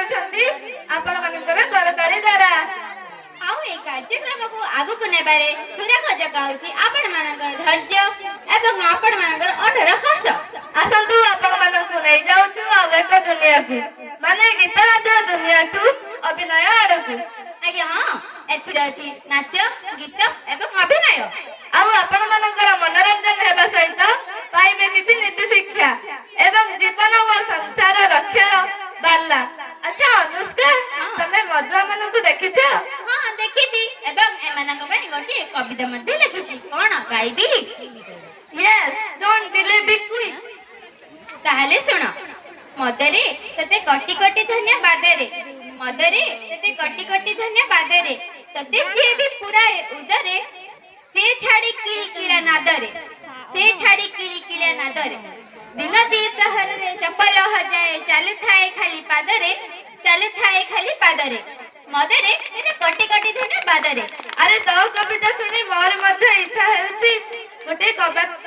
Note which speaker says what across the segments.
Speaker 1: ଯାଉଛନ୍ତି ଆପଣମାନଙ୍କର କରତାଳି ଦ୍ୱାରା।
Speaker 2: ଆଉ ଏଇ କାର୍ଯ୍ୟକ୍ରମକୁ ଆଗକୁ ନେବାରେ ଖୁରାକ ଯୋଗାଉଛି ଆପଣମାନଙ୍କର ଧୈର୍ଯ୍ୟ ଏବଂ ଆପଣମାନଙ୍କର ଅଠର ହସ।
Speaker 1: ଆସନ୍ତୁ, ଆପଣମାନଙ୍କୁ ନେଇଯାଉଛୁ ଆଉ ଏକ ଦୁନିଆକୁ, ମାନେ ଗୀତ ନାଚ ଦୁନିଆଠୁ ଅଭିନୟ ଆଡକୁ।
Speaker 2: ଆଜ୍ଞା ହଁ, ଏଥିରେ ଅଛି ନାଚ, ଗୀତ ଏବଂ ଅଭିନୟ।
Speaker 1: ଆଉ ଆପଣମାନଙ୍କର ମନୋରଞ୍ଜନ ହେବା ସହିତ ପାଇବେ କିଛି ନୀତି ଶିକ୍ଷା ଏବଂ ଜୀବନ ଓ ସଂସାର ରକ୍ଷାର ବାର୍ତ୍ତା। ଆଚ୍ଛା ଅନୁଷ୍କା, ତମେ ମଦୁଆ ମାନଙ୍କୁ ଦେଖିଛ?
Speaker 2: ହଁ, ଦେଖିଛି ଏବଂ ଏମାନଙ୍କ ପାଇଁ ଗୋଟିଏ କବିତା ମଧ୍ୟ ଲେଖିଛି। କଣ ଗାଇବି?
Speaker 1: Yes, don't delay, be quick.
Speaker 2: ତାହେଲେ ଶୁଣ। ମଦରେ ତତେ କୋଟି କୋଟି ଧନ୍ୟବାଦରେ, ମଦରେ ତତେ କୋଟି କୋଟି ଧନ୍ୟବାଦରେ, ତତେ ଯିଏ ବି ପୁରାଏ ଉଦରେ, ସେ ଛାଡି କିଳି କିଳା ନାଦରେ, ସେ ଛାଡି କିଳି କିଳା ନାଦରେ। ଦିନ ଦି ପ୍ରହରରେ ଚପଲ ହଜାଏ, ଚାଲୁଥାଏ ଖାଲି ପାଦରେ, ଚାଲୁଥାଏ ଖାଲି ପାଦରେ। ମଦରେ ତତେ କୋଟି କୋଟି ଧନ୍ୟବାଦରେ।
Speaker 1: ଆରେ, ତୋ କବିତା ଶୁଣି ମୋର ମଧ୍ୟ ଇଚ୍ଛା ହେଉଛି ଗୋଟେ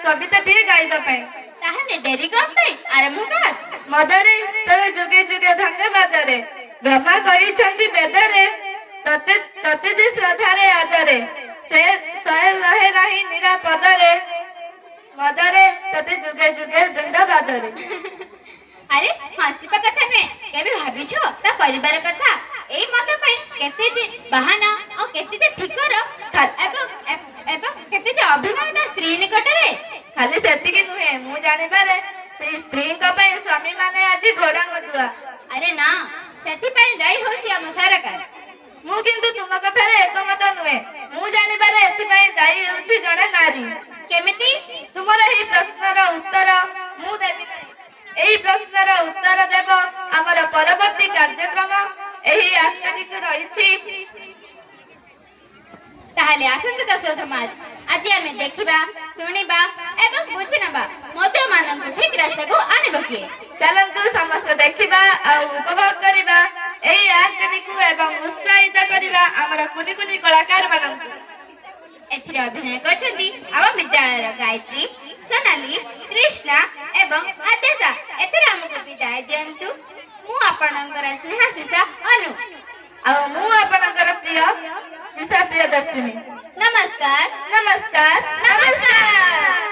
Speaker 1: କବିତାଟିଏ ଗାଇବା ପାଇଁ।
Speaker 2: ତାହେଲେ ଡେରି କଣ ପାଇଁ, ଆରମ୍ଭ କର।
Speaker 1: ମଦରେ ତୋର ଯୁଗେ ଯୁଗେ ଧନ୍ୟବାଦରେ, ବ୍ରହ୍ମା କହିଛନ୍ତି ବେଦରେ, ତତେ ତତେ ଯେ ଶ୍ରଦ୍ଧାରେ ଆଦରେ, ସେ ଶହେ ରହେ ନାହିଁ ନିରାପଦରେ। ମଦରେ ତତେ ଯୁଗେ ଯୁଗେ ଧନ୍ୟବାଦରେ।
Speaker 2: ଆରେ, ହସିବା କଥା ନୁହେଁ। କେବେ ଭାବିଛ ତା ପରିବାର କଥା? ଏଇ ମଦ ପାଇଁ କେତେ ଯେ ବାହାନା ଆଉ କେତେ ଯେ ଫିକର ଏବଂ କେତେ ଯେ ଅଭିନୟ ତା ସ୍ତ୍ରୀ ନିକଟରେ।
Speaker 1: ଖାଲି ସେତିକି ନୁହେଁ, ମୁଁ ଜାଣିବାରେ ସେଇ ସ୍ତ୍ରୀଙ୍କ ପାଇଁ ସ୍ୱାମୀ ମାନେ ଆଜି ଘୋଡା ମଦୁଆ।
Speaker 2: ଆରେ ନା, ସେଥିପାଇଁ ଦାୟୀ ହଉଛି ଆମ ସରକାର।
Speaker 1: ମୁଁ କିନ୍ତୁ ତୁମ କଥାରେ ଏକମତ ନୁହେଁ। ମୁଁ ଜାଣିବାରେ ଏଥିପାଇଁ ଦାୟୀ ହେଉଛି ଜଣେ ନାରୀ।
Speaker 2: କେମିତି?
Speaker 1: ତୁମର ଏହି ପ୍ରଶ୍ନର ଉତ୍ତର ମୁଁ ଦେବି ନାହିଁ। ଏହି ପ୍ରଶ୍ନର ଉତ୍ତର ଦେବ ଆମର ପରବର୍ତ୍ତୀ କାର୍ଯ୍ୟକ୍ରମ। ଏହି ଆକ୍ଟଟିକୁ ରହିଛି।
Speaker 2: ତାହେଲେ ଆସନ୍ତୁ ଦର୍ଶକ ସମାଜ, ଆଜି ଆମେ ଦେଖିବା, ଶୁଣିବା ଏବଂ ବୁଝି ନେବା ମଦୁଆ ମାନଙ୍କୁ ଠିକ ରାସ୍ତାକୁ ଆଣିବ କିଏ?
Speaker 1: ଚାଲନ୍ତୁ ସମସ୍ତେ ଦେଖିବା ଆଉ ଉପଭୋଗ କରିବା ଏହି ଆକ୍ଟଟିକୁ ଏବଂ ଉତ୍ସାହିତ କରିବା ଆମର କୁନି କୁନି କଳାକାର ମାନଙ୍କୁ।
Speaker 2: ଏଥିରେ ଅଭିନୟ କରିଛନ୍ତି ଆମ ବିଦ୍ୟାଳୟର ଗାୟତ୍ରୀ, ସୋନାଲି, କୃଷ୍ଣା ଏବଂ ଆଦ୍ୟାସା। ଏଥିରେ ଆମକୁ ବିଦାୟ ଦିଅନ୍ତୁ। ମୁଁ ଆପଣଙ୍କର ସ୍ନେହାଶିଷା ଅନୁ।
Speaker 1: ଆଉ ମୁଁ ଆପଣଙ୍କର ପ୍ରିୟ ଦିଶା ପ୍ରିୟଦର୍ଶିନୀ।
Speaker 2: ନମସ୍କାର।
Speaker 1: ନମସ୍କାର, ନମସ୍କାର।